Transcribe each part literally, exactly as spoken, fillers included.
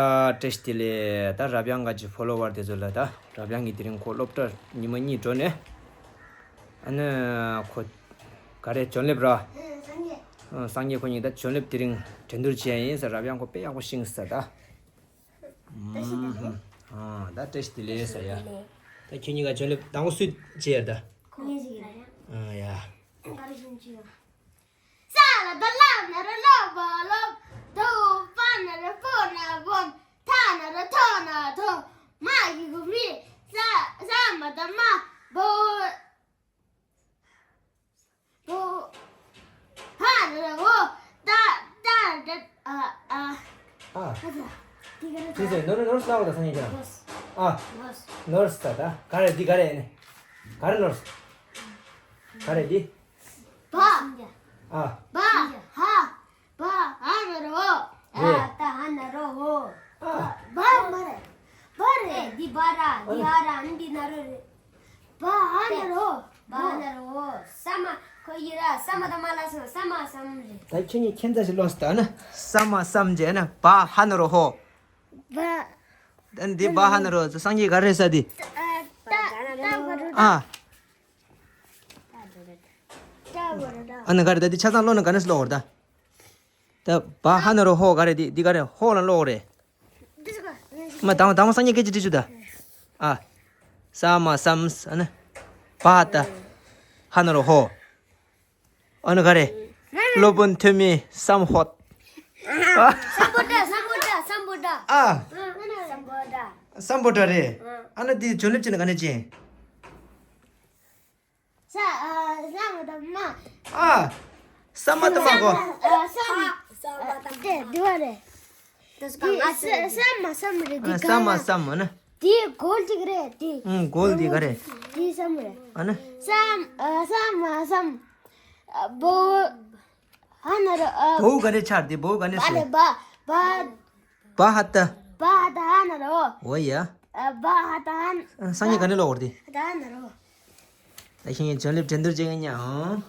ཨ། བཀྲ་ཤིས་བདེ་ལེགས། ད་རབ་དབྱངས་ག་ཅི་ཕོ་ལོ་ཝར་དེ་ཚོ་ལ། ད་རབ་དབྱངས་ཀྱིས་དེ་རིང་ཁོ་སློབ་གྲྭར་ཉི་མ་གཉིས་འགྲོ་ནས། ཨ་ནི་ཁོ་ག་རེ་བྱོན་སླེབས་ར། ཨ། སངས་རྒྱས་ཁོ་གཉིས་ད་བྱོན་སླེབས། དེ་རིང་འགྲན་བསྡུར་བྱས་ཡིན་ཟེར། རབ་དབྱངས་ཁོ་དཔེ་ཡག་པོ་ཤེས་ས་ད། ཨ། ད་བཀྲ་ཤིས་བདེ་ལེགས་ཟེར་ཡ། ད་ཁྱེད་གཉིས་ཀ་བྱོན་སླེབས། དང་པོ་སུས་བྱས་ཡ་ད། ཨ་ཡ། ས་ལ་བཏགས་སླ་ན་རོ་སླ་བ་སློབ། ད་ཕ་ན་རོ་ཕོ་ན་ཕོམ། ཐ་ན་རོ་ཐོ་ན་ཐོམ། མ་གི་གུ་མི། ས་ས་མ་བཏགས་སྨ། བོ་བོ། ཧ་ན་རོ་ཧོ། ད་ད་ད་ཨ་ཨ། ཨ། ཨ་ཙི། དེ་ག་རེ་ད། ཅི་ཟེར། ནོར་ནོར་སླ་བ་ད་སང་ཉིན་ཀྱང་། ནོར་སི། ཨ། ནོར་སི། ནོར་སི་ད་ད་ག་རེ། འདི་ག་རེ་ནི། ག་རེ་ནོར་སི། ག་རེ་འདི། བ། ཨ། བ་ཧ། བ་ཧ་ན་རོ་ཧོ། རེད། ད་ཧ་ན་རོ་ཧོ། ཨ། བ་མ་རེད། བ་རེད། འདི་བ་ར། འདི་ཧ་ར། འདི་ན་རོ་རེད། བ་ཧ་ན་རོ་ཧོ། བ་ཧ་ན་རོ་ཧོ། ས་མ་ཁོ་ཡི་ར། ས་མ་བཏགས་སྨ་ལ་སྨ། ས་མ་སྨ་རེད། ད་ཁྱེད་གཉིས་ཁྱད་མཚར་ཞིག་ལོས་ད་ན། ས་མ་སྨ་བྱས་ན་བ་ཧ་ན་རོ་ཧོ། བ། ད་འདི་བ་ཧ་ན་རོ། སངས་རྒྱས་ག་རེ་ས་འདི། ཨ། ད་ད་བ་རོ་ད། ཨ། ད་བ་རོ་ད། ཨ་ནི་ག་རེ། ད་འདི་ཆ་ཚང་ཀློག་ན་ག་ནས་ཀློག་གོ་རེད་ད། ད་བ་ཧ་ན་རོ་ཧོ་ག་རེ། འདི་འདི་ག་རེ། ཧོ་ལ་ཀློག་གོ་རེད། མ་དང་དང་པོ་སངས་རྒྱས་སྐད་ཆ་དྲིས་ཤོག་ད། ཨ། ས་མ་སམ། ཨ་ནི་བ་ཧ་ད་ཧ་ན་རོ་ཧོ། ཨ་ནི་ག་རེ། སློབ་དཔོན་ཐོན་མི་སམ་ཧོད། ཨ། སམ་བྷོ་ཊ། སམ་བྷོ་ཊ། སམ་བྷོ་ཊ། ཨ། སམ་བྷོ་ཊ། སམ་བྷོ་ཊ་རེད། ཨ་ནི་འདི་བྱོན་སླེབས་བྱས་ན་ག་ནས་བྱས། ས། ཨ། ས་མ་བཏགས་སྨ། ཨ། ས་མ་བཏགས་སྨ་གོ། ཨ། ས་མ། ས་མ་བཏགས་སྨ། དེ་འདི་བ་རེད། དེ་ས་ས་མ་སམ་རེད། འདི་ཨ། ག་ས་མ་སམ། ཨ་ནི། དེ་གོལ་ཅིག་རེད་དེ། ཨང་། གོལ་དེ་ག་རེད། དེ་སམ་རེད། ཨ་ནི། སམ། ཨ། ས་མ་སམ། ཨ། བོ། ཧ་ན་རོ། ཨ། བོ་ག་རེ་ཆགས་དེ། བོ་ག་རེ་བ་ཟེར། རེད། བ། བ། བ་ཧ་ད། བ་ཧ་ད་ཧ་ན་རོ། འོ་ཡ། ཨ། བ་ཧ་ད་ཧ་ན། ཨ། སངས་རྒྱས་ག་ནས་ཀློག་གོ་རེད་དེ། ད་ཧ་ན་རོ། ད་ཁྱེད་གཉིས་བྱོན་སླེབས་འགྲན་བསྡུར་བྱེད་མཁན་ཉག་ཨང་།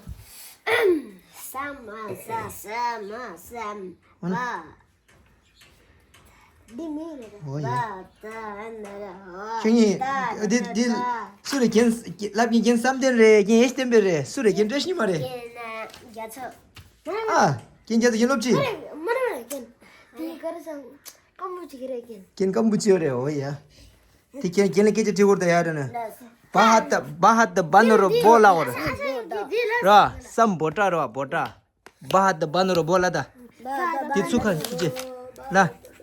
ས་མ་ས། ས་མ་སམ། འོ་ན། བ། འདི་མིང་རེད། འོ་ཡ། བ་ད་ཧ་ན་རོ་ཧོ། ཁྱེད་གཉིས་ད་འདི་འདི་ད་སུ་རེད། རྒན་ལབ་མཁན། རྒན་བསམ་གཏན་རེད། རྒན་ཡེ་ཤེས་བསྟན་པ་རེད། སུ་རེད། རྒན་བཀྲ་ཤིས་མ་རེད། རྒན་རྒྱ་མཚོ། ཨ། རྒན་རྒྱ་མཚོ། རྒན་སློབ་སྤྱི། མ་རེད། མ་རེད། རྒན་དེ་ག་རེ་ཟེར། ཀམ་པུ་ཅི་གི་རེད་རྒན། རྒན་ཀམ་པུ་ཅི་རེད། འོ་ཡ། དེ་རྒན་རྒན་ལ་སྐད་ཆ་དྲི་བར་ད་ཡ་ར་ན། བ་ཧ་ད། བ་ཧ་ད་བ་ན་རོ་བོ་ལ་འོ་ར། ར། སམ་བྷོ་ཊ་ར་བ། བྷོ་ཊ། བ་ཧ་ད་བ་ན་རོ་བོ་ལ་ད། དེ་ཚུགས་ཁ་ཚུགས་ཅེ། ལ།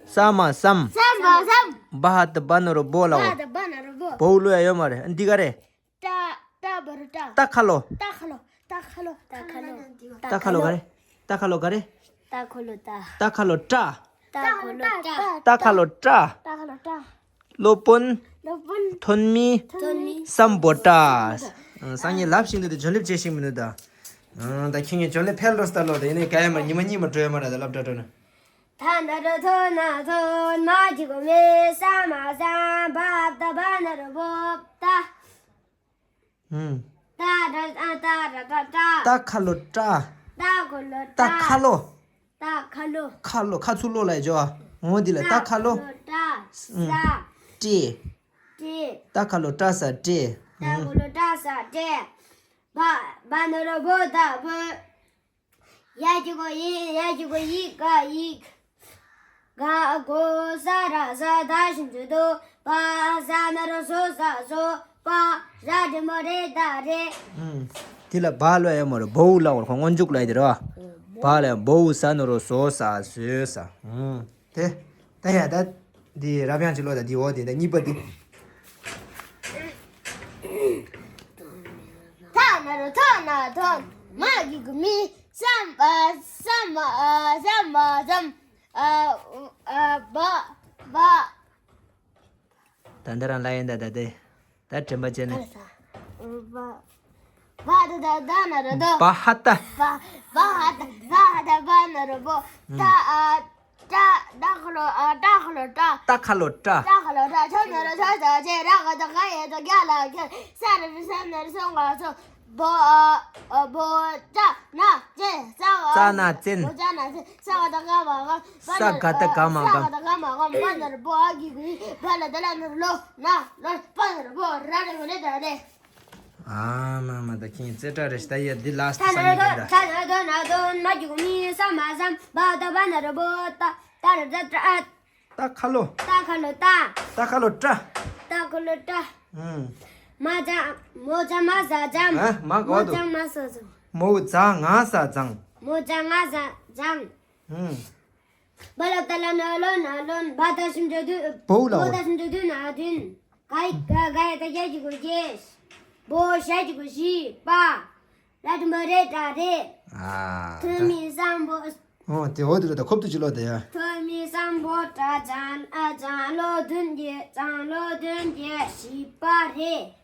ས་མ་སམ། སམ་བ་སམ། བ་ཧ་ད་བ་ན་རོ་བོ་ལ་འོ། བ་ཧ་ད་བ་ན་རོ་བོ། བོ་ལོ་ཡ་ཡོད་མ་རེད། འདི་ག་རེ། ཏ། ཏ་བ་རོ་ཏ། ཏ་ཁ་ལོ། ཏ་ཁ་ལོ། ཏ་ཁ་ལོ། ཏ་ཁ་ལོ། ཏ་ཁ་ལོ་ག་རེ། ཏ་ཁ་ལོ་ག་རེ། ཏ་ཁ་ལོ་ཏ། ཏ་ཁ་ལོ་ཏྲ། ཏ་ཁ་ལོ་ཏྲ། ཏ་ཁ་ལོ་ཏྲ། ཏ་ཁ་ལོ་ཏྲ། སློབ་དཔོན། སློབ་དཔོན། ཐོན་མི། ཐོན་མི། སམ་བྷོ་ཊ། སམ་བྷོ་ཊ། སང་ཉིན་ལབ་ཤིང་འདུག་དེ་བྱོན་སླེབས་བྱེད་ཤིང་མི་འདུག་ད། ཨང་། ད་ཁྱེད་ངའི་བྱོན་སླེབས་ཕེལ་འགྲོ་སྟ་ལོ། ད་ཡིན་ནའི་ག་ཡ་མ་ཉི་མ་གཉིས་མ་འགྲོ་ཡ་མ་ར། ད་ལབ་འདྲ་འགྲོ་ན། ཐ་ན་རོ་ཐོ་ན་ཐོན། མ་གི་གུ་མི། ས་མ་སམ། བ་ཧ་ད་བ་ན་རོ་བོ། ཏ། ཨུམ། ཏ་ར་ཨ་ཏ་ར་ཏ་ཏྲ། ཏ་ཁ་ལོ་ཏྲ། ཏ་ཁ་ལོ་ཏྲ། ཏ་ཁ་ལོ། ཏ་ཁ་ལོ། ཁ་ལོ། ཁ་ཚུར་ལོག་ལ་ཡ་འཇོག་ཨ། འོ་འདི་ལ་ཏ་ཁ་ལོ། ཏ་ཁ་ལོ་ཏྲ། ཨུམ། ས། ཏྲེ། ཏྲེ། ཏ་ཁ་ལོ་ཏྲ་ས་ཏྲེ། ཏ་ཁ་ལོ་ཏྲ་ས་ཏྲེ། བ། བ་ན་རོ་བོ་ད་བོད། ཡ་གི་གུ་ཡི། ཡ་གི་གུ་ཡི་ག་ཡིག་ག་གོ་ས་ར་ས་ད་ཞབས་ཀྱུ་དོ། བ་ས་ན་རོ་སོ་ས་སོ། བ་ར་འགྲེང་བུ་རེ་ད་རེད། ཨུམ། དེ་ལ་བ་ལོ་ཡ་མ་རེད། བོའུ་ལ་འོ་ར། ཁོ་སྔོན་འཇུག་ལ་ཡ་དེ་རེད་བ། བ་ལ་བོའུ། ས་ན་རོ་སོ་ས་སོས། ཨུམ། དེ། ད་ཡ་ད། འདི་རབ་དབྱངས་ཅིག་ཀློག་ད། འདི་འོ་དེ་ད་གཉིས་པ་འདི། ཐ་ན་རོ་ཐོ་ན་ཐོམ། མ་གི་གུ་མི། སམ། ཨ། སམ་མ། ཨ། སམ་མ་སམ། ཨ། ཨ། བ། བ། ད་འདི་རང་ལ་ཡིན་ད། ད་དེ། ད་དྲན་པ་བྱས་ན། བ། བ་ད་ད་ད་ན་རོ་དོ། བ་ཧ་ད། བ། བ་ཧ་ད། བ་ཧ་ད་བ་ན་རོ་བོ། ཨུམ། ཏ། ཨ། ཏྲ། ཏ་ཁ་ལོ། ཨ། ཏ་ཁ་ལོ་ཏྲ། ཏ་ཁ་ལོ་ཏྲ། ཏ་ཁ་ལོ་ཏྲ། ཆ་ན་རོ་ཆ་ས་ཆེ། ར་ག་ད་ག་ཡ་ད་ག་ལ་ག། ས་ར་བི་ས་ན་རོ་སོ་ག་སོ། བོ་ཨ་བོ་ཙ་ན་ཙེ་ས་ག་ཙ་ན་ཙེན། བོ་ཙ་ན་ཙེན། ས་ག་བཏགས་སྒ་མ་སྒམ། ས་ག་བཏགས་སྒ་མ་སྒམ། ས་ག་བཏགས་སྒ་མ་སྒམ། བ་ན་རོ་བོ། འ་གི་གུ་འི། བ་ལ་བཏགས་བླ་ན་རོ་བློ། ན་ལོ། བ་ན་རོ་བོ། ར་ལ་རོ་ལེ་ད་རེ། ཨ་མ་མ། ད་ཁྱེད་རྩེ་གྲ་རེད། ད་ཡ་འདི་ལ་སི་ཊི་ས་ན་ནི་རོ་ག་ད། ས་ན་རོ་ན་རོ། མ་གི་གུ་མི། ས་མ་སམ། བ་ད་བ་ན་རོ་བོ། ཏ་ད་རོ་ཏྲ་ཏྲ། ཏ་ཁ་ལོ། ཏ་ཁ་ལོ་ཏ། ཏ་ཁ་ལོ་ཏྲ། ཏ་ཁ་ལོ་ཏྲ། ཨུམ། མ་ཛ་མོ་ཛ་མ་ཟ་ཛམ། ཨ་མ་ག་བ་མོ་དུ། ཛ་ང་ས་ཛང་། མོ་ཛ་ང་ས་ཛང་། མོ་ཛ་ང་ས་ཛང་། ཨུམ། བ་ལ་བཏགས་བླ་ན་རོ་བློ་ན་རོན། བ་ད་ཞབས་ཀྱུ་བདུ། བོ་ལ་བོ། བོ་ད་ཞབས་ཀྱུ་བདུ་ན་བདུན། ག་ག་ག་ཡ་བཏགས་གཡ་གི་གུ་གྱི། བོ་ཞ་གི་གུ་ཞི། པ། ར་འགྲེང་བུ་རེ་ཏྲ་རེད། ཨ་ཐོན་མི་སམ་བྷོ། ཨོ་དེ་འོ་དེ་ལོ། ད་ཁོབ་ཏུ་ཅི་ལོ་དེ་ཡ། ཐོན་མི་སམ་བྷོ་ཊ་ཛང་ཨ་ཛང་ལོ་བདུན་གྱི་ཛང་ལོ་བདུན་གྱི་བཞི་པ་རེད།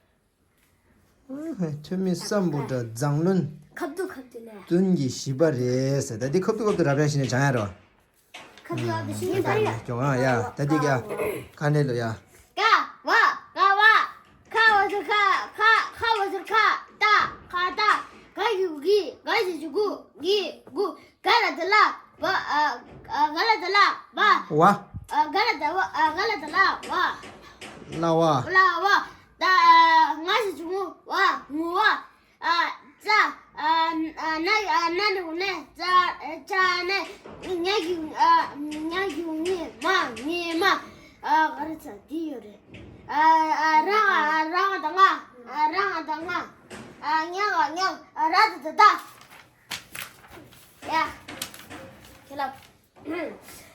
ཨ་ཐོན་མི་སམ་བྷོ་ཊ་ཛང་ལོན་ཁབ་ཏུ་ཁབ་ཏུ་ལས། བདུན་གྱི་བཞི་པ་རེད་ཟེར། ད་འདི་ཁབ་ཏུ་ཁབ་ཏུ་རབ་ཡང་ཞིག་ནས་སྦྱང་ཡ་རོ། ཁ་ཐུག་ཨ་ཁ་ཤི་ཡིན་ད་ཡ། ཀྱོང་ཨ་ཡ། ད་འདི་ག་ག་ནས་ལོ་ཡ། ཀ་བ་ཀ་བ། ཁ་འོ་ཟེར་ཁ། ཁ་ཁ་འོ་ཟེར་ཁ། ཏ་ཁ་ཏ། ག་གི་གུ་གི། ག་ཞབས་ཀྱུ་གུ་གི་གུ། ག་ལ་བཏགས་གླ། བ་ཨ་ཨ་ག་ལ་བཏགས་གླ་བ། བ། ཨ་ག་ལ་བཏགས་བ། ཨ་ག་ལ་བཏགས་གླ་བ། གླ་བ། གླ་བ། ད་ཨ་ང་ཞབས་ཀྱུ་ངུ། བ་ངུ་བ། ཨ་ཙ། ཨ་ན་ཨ་ན་ནི་གུ་ནི། ཙ་ཙ་ནི། ཉ་གི་ཨ་ཉ་གི་གུ་ཉི། མ་ཉི་མ། ཨ་ག་རེ་ཚ་འདི་ཡོད་རེད། ཨ་ཨ་ར་ང་ཨ་ར་ང་ད་ང་། ཨ་ར་ང་ད་ང་། ཨ་ཉ་ག་ཉ། ཨ་ར་ད་ད་ད། ཡ། ཁྱེད་ལ།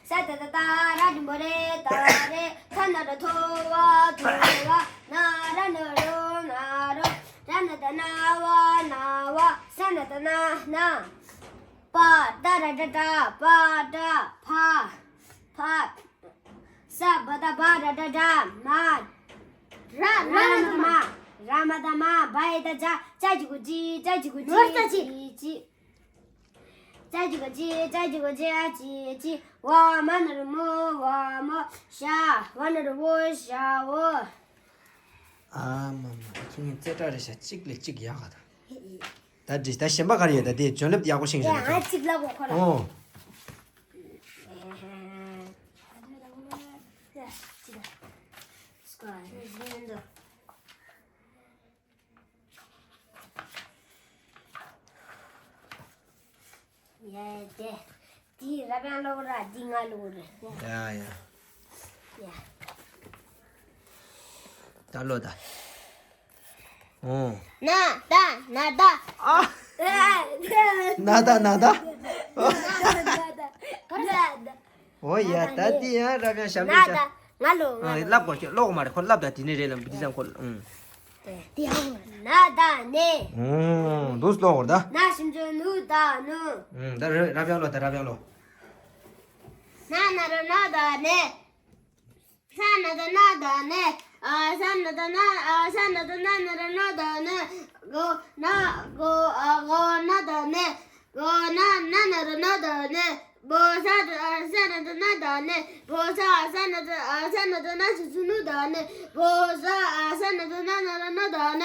ས་ད་ད་ད་ར་འགྲེང་བུ་རེ་ད་རེ། ཐ་ན་རོ་ཐོ་བ་ཐོ་བ། ན་ར་ན་རོ་ན་རོ། ར་ན་ད་ན་བ་ན་བ། ས་ན་ད་ན་ན། པ་ད་ར་ཏྲ་ཏྲ། པ་ཏྲ་ཕ་ཕ། ས་བ་ད་བ་ར་ཏྲ་ཏྲ། མ། ར་ར་མ་ད་མ། ར་མ་ད་མ། བ་ཡ་བཏགས་བྱ། བྱ་གི་གུ་བྱི། བྱ་གི་གུ་བྱི། ནོར་ད་བྱི། བྱི་བྱི། ཅ་གི་གུ་ཅི། ཅ་གི་གུ་ཅི། ཨ་ཅི་ཅི། བ་མ་ན་རོ་མོ། བ་མོ། ཞ། བ་ན་རོ་བོ། ཞ་བོ། ཨ་མ་མ། ཁྱེད་གཉིས་རྩེ་གྲ་རེད་ཤག་གཅིག་ལས་གཅིག་ཡག་ག་ད། ད་འདྲི། ད་གཞན་པ་ག་རེ་ཡོད། ད་དེ་བྱོན་ལེབ་ཡག་པོ་ཤེས་ཤག་ད་ཁྱོད། ཅིག་ལབ་གོ་ཁོ་ལ། ཨོ། ཡ་དེ། དེ་རབ་ཡང་ཀློག་ར། དེ་ང་ཀློག་ར། ཡ་ཡ། ཡ། ད་ཀློག་ད། ཨོ། ན་ད་ན་ད། ཨ། ན་ད་ན་ད། ན་ད་ན་ད། ཨོ་ཡ། ད་འདི་ཡང་རབ་ཡང་ཞབས་ན་ད། ལེགས་ང་ལོ་ང་ཨ་ལོ། ལབ་དགོས་ཀྱི་ཀློག་མ་རེད། ཁོ་ལབ་ད་དེ་ནས་རེད་ལ། འདི་ཙམ་ཁོ། ཨུམ། དེ་ཡང་ན་ད་ནས། ཨུམ། འདུག་ཀློག་དགོས་ད། ན་ཞབས་ཀྱུ་ནུ་ད་ནུ། ཨུམ། ད་ར་རབ་ཡང་ཀློག་ད་རབ་ཡང་ཀློག་ན་ན་རོ་ན་ད་ནས། ས་ན་ད་ན་ད་ནས། ཨ་ས་ན་ད་ན། ཨ་ས་ན་ད་ན་ན་རོ་ན་ད་ནས། གོ་ན་གོ་ཨ་གོ་ན་ད་ནས། གོ་ན་ན་ན་རོ་ན་ད་ནས། བོ་ས་ད་ཨ་ས་ན་ད་ན་ད་ནས། བོ་ས་ཨ་ས་ན་ད་ཨ་ས་ན་ད་ན་ཞབས་ཀྱུ་ནུ་ད་ནས། བོ་ས་ཨ་ས་ན་ད་ན་ན་རོ་ན་ད་ནས།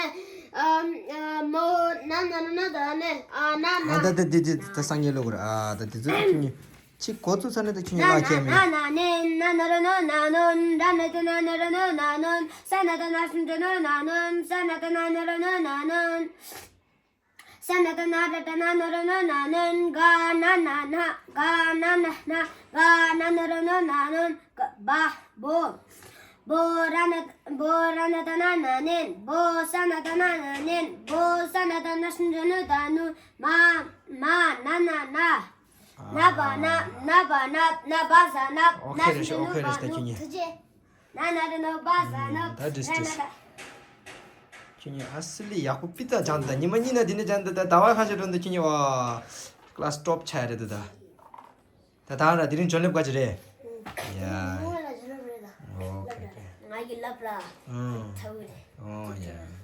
ཨ་ཨ་མོ་ན་ན་རོ་ན་ད་ནས། ཨ་ན་ན། ཨ་ད་ད་འདི་འདི་ད་སང་ཉིན་ཀློག་དགོས་རེད། ཨ་ད་འདི་ཚོ་ཁྱོད་གཉིས། ཅིག་གོ་ཚུགས་ཚར་ན་ད་ཁྱོད་ཉིད་ལག་ཁྱེར་མེད། ན་ན་ནེ་ན་ན་རོ་ནོ་ན་ནོན། ར་ན་ཏི་ན་ན་རོ་ནོ་ན་ནོན། ས་ན་ད་ན་ཤུན་ཏོ་ནོ་ན་ནོན། ས་ན་ད་ན་ན་རོ་ནོ་ན་ནོན། ས་ན་ད་ན་ར་ཏ་ན་ན་རོ་ནོ་ན་ནོན། ག་ན་ན་ན། ག་ན་ན་ན། ག་ན་ན་རོ་ནོ་ན་ནོན། ག་བ་བོ། བོ་ར་ན་བོ་ར་ན་ད་ན་ན་ནེན། བོ་ས་ན་ད་ན་ན་ནེན། བོ་ས་ན་ད་ན་ཤུན་ཏོ་ནོ་ད་ནོན། མ་མ་ན་ན་ན། ན་བ་ན། ན་བ་ན། ན་བ་ས་ན། ཨོ་ཁེ་རེད་ཤག་ཨོ་ཁེ་རེད་ཤག་ད་ཁྱེད་གཉིས། ཐུགས་རྗེ། ན་ན་རོ་ནོ་བ་ས་ནོ། ད་འདྲི་ན་ན་ད། ཁྱེད་གཉིས་ཨ་སི་ལི་ཡག་པོ་པི་ཏ་སྦྱངས་ད། ཉི་མ་གཉིས་ན་འདི་ནས་སྦྱངས་ད། ད་ཟླ་བ་ཁ་ཤས་འགྲོ་འདུག་ཁྱེད་གཉིས་བ། ཀླ་སི་ཊོབ་ཆགས་རེད་ད། ད་ད་ར་དེ་རིང་བྱོན་ལེབ་ག་ཅི་རེད། ཡ། ཨོ་ཁེ་ཁེ། ང་གི་ལབ་ར། ཨང་། ཐ་བུ་རེད། ཨོ་ཡ།